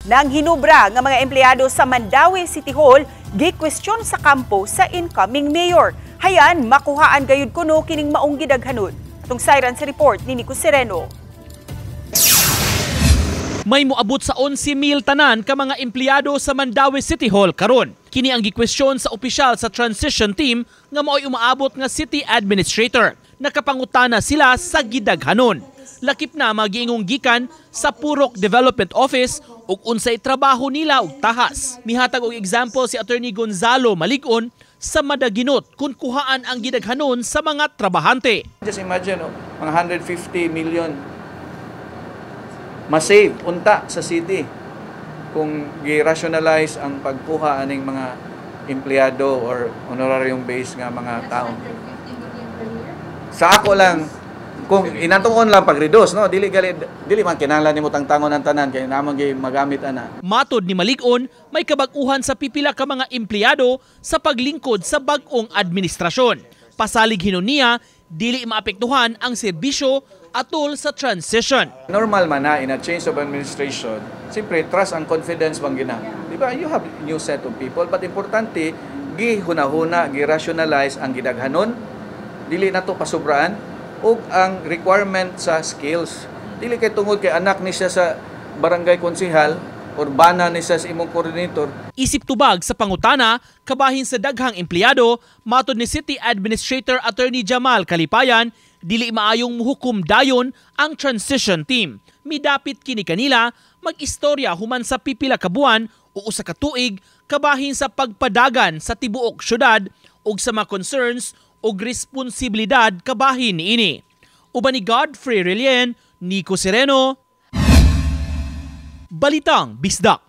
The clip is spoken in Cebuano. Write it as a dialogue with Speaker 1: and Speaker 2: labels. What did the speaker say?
Speaker 1: Nang hinubra nga mga empleyado sa Mandaue City Hall, gi-question sa kampo sa incoming mayor. Hayan, makuhaan gayud kuno kining maong gidaghanon. Atong sayran sa report ni Nico Sereno.
Speaker 2: May moabot sa 11,000 tanan ka mga empleyado sa Mandaue City Hall karon. Kini ang gikwestiyon sa opisyal sa transition team nga mao'y umaabot nga city administrator. Nakapangutana sila sa gidaghanon. Lakip na magiingong gikan sa Purok Development Office ug unsay trabaho nila ug tahas. Mihatag og example si Attorney Gonzalo Maligon sa madaginot kung kuhaan ang gidaghanon sa mga trabahante.
Speaker 3: Just imagine, oh, mga 150 million ma-save unta sa city kung gi-rationalize ang pagkuha aning mga empleyado or honorarium base nga mga tao. Sa ako lang, kung inatuon lang pag-reduce, no, dili gali dili man kinahanglan nimo tangtangon ang tanan kay naa man gyud magamit ana.
Speaker 2: Matod ni Maligon, may kabag-uhan sa pipila ka mga empleyado sa paglingkod sa bag-ong administrasyon. Pasalig hinon niya, dili maapektuhan ang serbisyo atol sa transition.
Speaker 3: Normal man na in a change of administration, siyempre trust and confidence bang gina. Di ba? You have new set of people, but importante gihuna-huna, gi-rationalize ang gidaghanon, dili na to pasubraan ug ang requirement sa skills. Dili kay tungod kay anak ni siya sa barangay konsehal or bana ni siya sa imong coordinator.
Speaker 2: Isip tubag sa pangutana, kabahin sa daghang empleyado, matod ni City Administrator Attorney Jamal Kalipayan, dili maayong muhukom dayon ang transition team. Midapit kini kanila mag-istorya human sa pipila ka buwan o usa ka tuig kabahin sa pagpadagan sa tibuok syudad ug sa mga concerns ug responsibilidad kabahin niini. Uban ni Godfrey Relien, Nico Sereno, Balitang Bisdak.